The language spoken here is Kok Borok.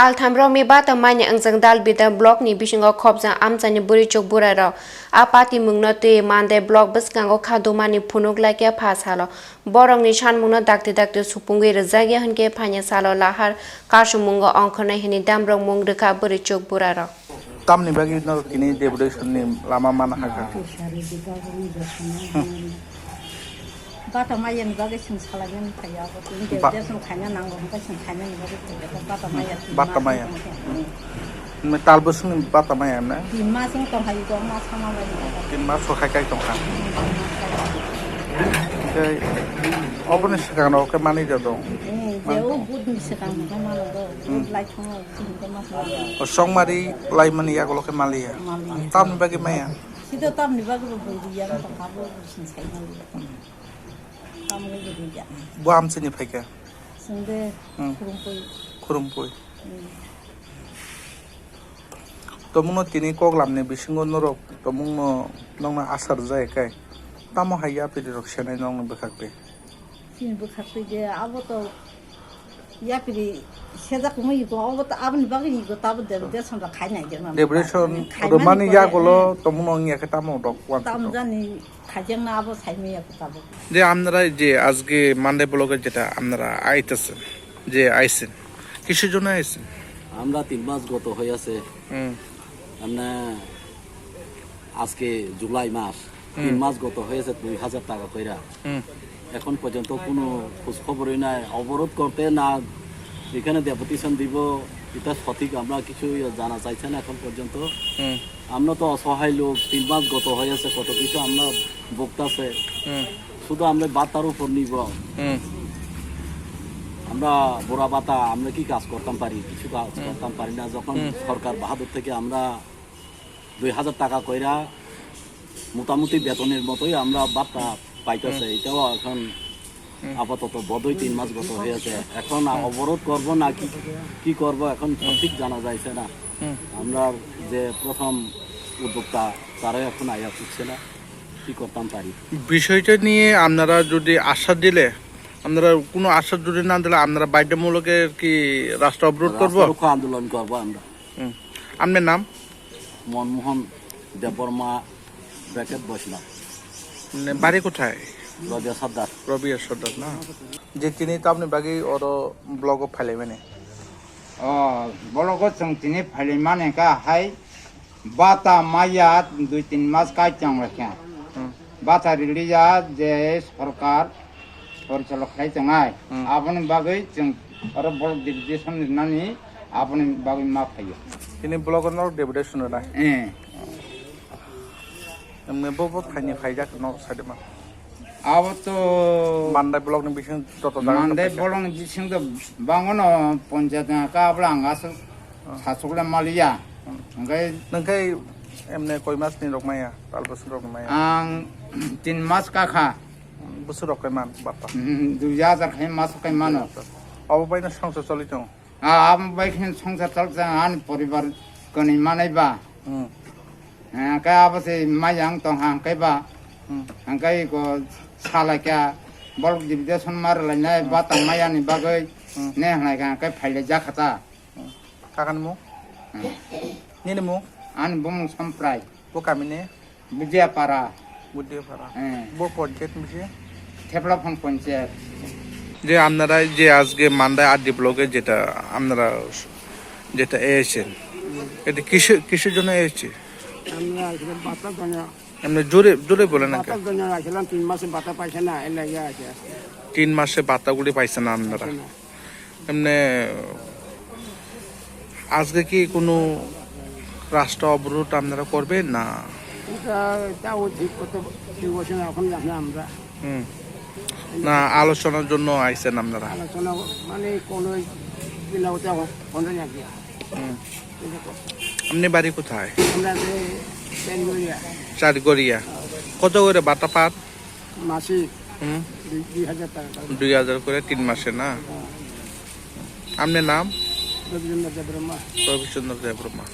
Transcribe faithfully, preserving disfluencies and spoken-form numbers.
Althamrokni bata manya wngjak Dalbida blockni bisingo khopjak amchaini bwrwichuk bwrairok. A patimungno twi Mandai block bwskango kha dumani phunuk laikha pha salo. Borokni sanmungno dakti dakti supungwi rwjakya hwnkhe phaina salo lahar karsumungo ongkhornai hwnwi damrok mung rwkha bwrwichuk bwrairok. Tamni bagwi norok tini deputation ni lama mana hakha? Bata maya ni bagwi chwng salaimani phaiya, abo tini ba- deputation khaina nango hwnkhe chwng khainani bagwi phaiya, bata maya. Bata maya. Hmm. Talbwswkni bata maya na? Tin mas wng tongkha, iko ma sama bai. Tin mas sokhai kai tongkha. Hwnkhe oboni swkang rok khe manwi da dong. Hmm, je o budni swkang hwnkhe mano do. Hmm. Bud lai thongo. O songmari laimani yagulo khe maliya. Maliya. Tamni bagwi maya? Sida tamni bagwi bo bui riya, tongkha bo sing sai maliya. Tamni bagwi riya. Bo amchini phaikha? Sungde Hmm. Khurumpui. Khurumpui. Hmm. Tomungno tini koklamni bisingo norok tomungno nokno asar jai kai. Tamo hai yapiri rok senai nokni bwkhak twi? Chini bwkhak twi je abo to yapiri sejak wngwi ego, obo to aboni bagwi ego, tabo de-, deson rok khai nai de ma. Depression khaimani rwmani pore, yagulo eh, tomungno wngya khe tamo rok uansukha? Tamo jani khaijakna abo saimaya khe tabuk. যে আপনারা যে আজকে মানডে ব্লগে যেটা আপনারা আইতেছেন, যে আইছেন, কিসের জন্য আইছেন? আমরা তিন মাস গত হয়ে আছে। হুম। আমরা আজকে জুলাই মাস, হুম। তিন মাস গত হয়েছে দুই হাজার টাকা কইরা। হুম। এখন পর্যন্ত কোনো খোঁজ খবরই নাই। অবরোধ করতে না এখানে ডেপুটেশন দিব, এটা সঠিক আমরা কিছু জানা চাইছে না এখন পর্যন্ত। হুম। আমরা তো অসহায় লোক, তিন মাস গত হয়ে আছে, কত কিছু আমরা ভুগতাছে। হুম। শুধু আমরা ভাতার উপর নির্ভর। হুম। আমরা বুড়া ভাতা, আমরা কি কাজ করতাম পারি? কিছু কাজ হুম। করতাম পারি না। যখন হুম। সরকার বাহাদুর থেকে আমরা দুই হাজার টাকা কইরা মোটামুটি বেতনের মতোই আমরা ভাতা পাইতেছে। হুম। এটাও এখন হুম। আপাতত বোধহয় তিন মাস গত হয়েছে। এখন হুম। অবরোধ করব না কি, কি করব এখন হুম। সঠিক জানা যাইছে না। হুম। আমরা যে প্রথম উদ্যোক্তা, তারাও এখন আয়া করছে না, কি করতাম পারি। বিষয়টা নিয়ে আপনারা যদি আশ্বাস দিলে, আপনারা কোনো আশ্বাস যদি না দিলে, আপনারা বাধ্যতামূলক কি রাস্তা অবরোধ করব? রাস্তার উপর আন্দোলন করব আমরা। হুম। আপনার নাম? মনমোহন দেববর্মা, ব্র্যাকেট বৈষ্ণব। মানে বাড়ি কোথায়? রবিয়া সর্দার। রবিয়া সর্দার না? যে তিনি তো আপনি বাকি ওর ব্লগও ফাইলাইবেন। O, bologo chwng tini phailaimani kha hai bata maya dui tin mas kai chang lai kha. Hmm. Bata riliya je sorkar porichalok khlai tongnai. Hmm. Aboni bagwi chwng oro block deputation rinani aboni bagwi ma phaio. Tini block no deputation rinai? Eh. Emne bo bo phaini phaijak no saidima. Abo to Mandai block ni bising joto jaga Mandai block ni bising to bangono ponchayat ni ka abla ang asuk Ah. sasukle maliya. Hmm. Hingke Nangkai emne koi mas ni rok maya, tal bosor rok maya. Ang tin mas kakha. Bosor rok kai man bata. Hmm, dui hajar khai mas kai mano. Abo bai na songsa choli tong. Ah, abo bai khe songsa choli tong ani poribar kani manai ba. Hmm. Hingke abo se mayang tong hingke ba. Hmm. Hingke ko salai kya bolok deputation mar lai nai Hmm. bata maya ni bagwi Hmm. ne hanai ka hingke phaile jakhata. Hmm. Kakani mung? Hmm. Nini mung? Ani bumung Samprai. Bo kami ni? Budiapara. Budiapara. Hmm. Bo ponchayat misi? Theplaphan ponchayat. যে আপনারা যে আজকে মান্ডায় আরডি ব্লকে যেটা আপনারা যেটা এসেছেন, এটা কিসের, কিসের জন্য এসেছে? আমরা আসলে বাতার জন্য, এমনি জোরে, জোরে বলেন না বাতার কেন? জন্য আসলাম, তিন মাসে বাতা পাইছে না, এর লাগে আসে। তিন মাসে বাতাগুলি পাইছে না আপনারা? পাইছে না। এমনি আজকে কি কোনো রাস্তা অবরোধ আপনারা করবেন না? এটা, এটাও ঠিক করতে, ঠিক হচ্ছে না, এখন জানি আমরা। হুম। না, আলোচনার জন্য আইছেন আপনারা? আলোচনা মানে কোনো দিন ওটা বন্ধ রাখি। হুম। এটা করতে। আপনি বাড়ি কোথায়? আমরা যে চারিগড়িয়া। চারিগড়িয়া। কত করে বাতা পাত? মাসিক হুম। দুই, দুই হাজার টাকা করে। দুই হাজার করে তিন মাসে না? হ্যাঁ। আপনার নাম? রবিচন্দ্র দেববর্মা। রবিচন্দ্র দেববর্মা।